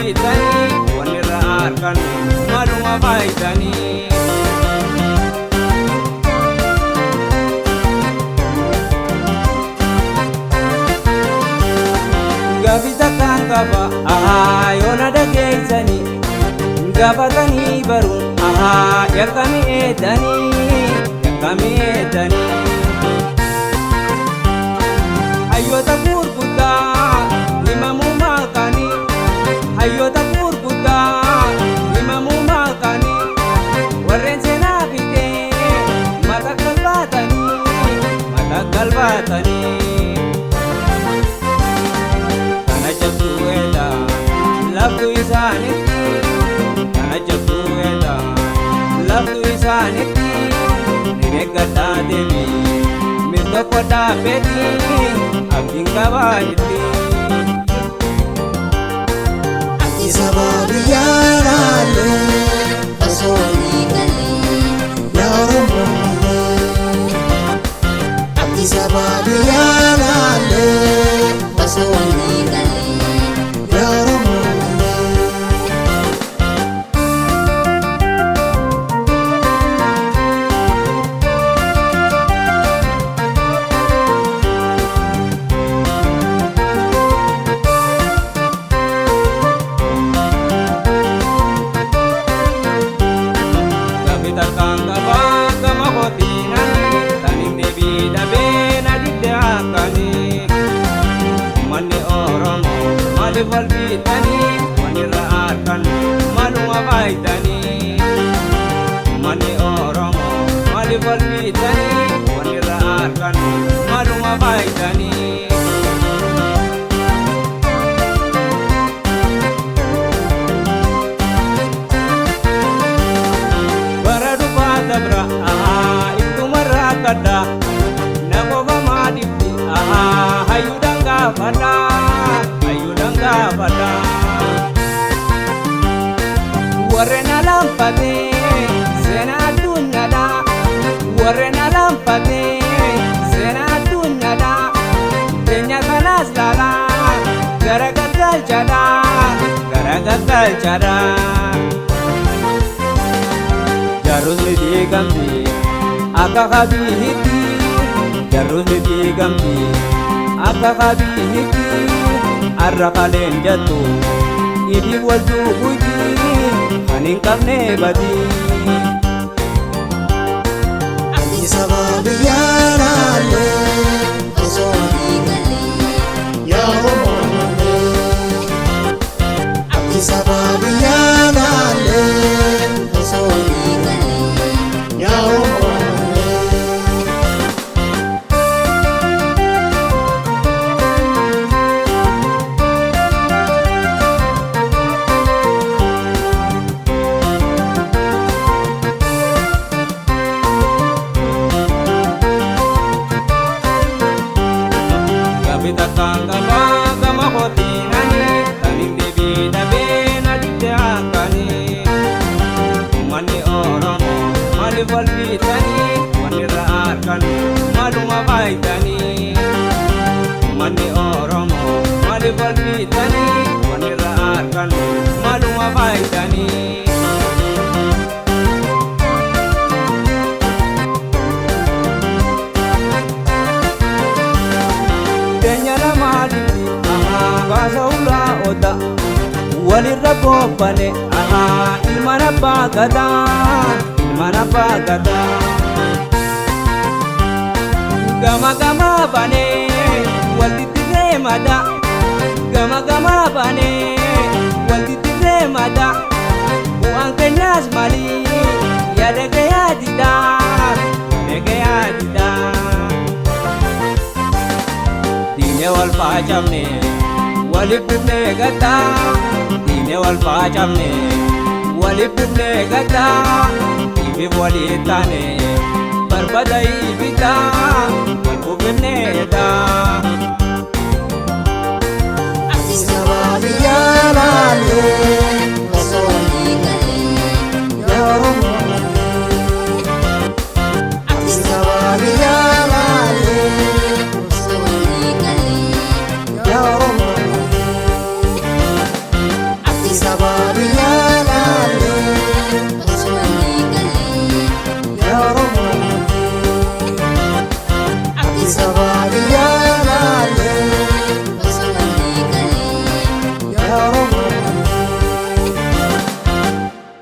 fiixanii wanni irraa argannu maaluma faayidanii. Gaaffii takkaan qaba ahaa yoona dhageessanii gaafatanii baruun ahaa yakkamii eedanii yakkamii eedanii. Hayyoota gurguddaa himamuu maqaanii hayyoota gurguddaa himamuu maqaanii warreen seenaa fixee mata galbaatanii mata galbaatanii. Kana jabduu eeda laftu isaanitti kana jabduu eeda laftu isaanitti ni eeggadhaa deemi mil tokko dhaabbeeti abdiin qabaa jetti. Abdii sabaa biyyaa laalee osoo walii galee yaa Oromoo malee. Abdii sabaa biyyaa laalee osoo walii galee yaa Oromoo malee. Gaaffii takkaan qabaa gama kootiinani kan hin deebii dhabee na didde akkanii. Uummanni Oromoo maaliif wal fiixanii wanni irraa argannu maaluma faayidanii. Uummanni Oromoo maaliif wal fiixanii wanni irraa argannu maaluma faayidanii. Bara dhufaa dabra ahaa ittuma rakkadha na qofa maalitti ahaa hayyuudhaan gaafadha hayyuudhaan gaafadha. Warreen alanfatee seenaa addunyaadha warreen alanfatee seenaa addunyaadha keenya kanaas laala gara gaggalchaadha gara gaggalchaadha. Jarrus ni diigamti akka kabiitti jarrus ni diigamti akka kabiitti har'a kaleen jettu idiif wal duubuuti kan hin qabne badii. Abdii sabaa biyyaa laalee osoo walii galee yaa Oromoo malee. Abdii sabaa biyyaa laalee osoo walii galee yaa Oromoo malee. Gaaffii takkaan qabaa gama kootiinani kan hin deebii dhabee na didde akkanii. Uummanni Oromoo maaliif wal fiixanii wanni irraa argannu maaluma faayidanii. Uummanni Oromoo maaliif wal fiixanii wanni irraa argannu maaluma faayidanii. Keenya lamaanitti ahaa baasa ulaa oda walirra bobbane ahaa ilma abbaa gadaa ilma abbaa gadaa. Gama gama banee wal diddirree mada gama gama banee wal diddirree mada bu'aan keenyaas maali yaada gayaa didaa yaada gayaa didaa. Diinee wal faacamne waliif bufnee gaddaa diinee wal faacamne waliif bufnee gaddaa ifiif walii taane barbada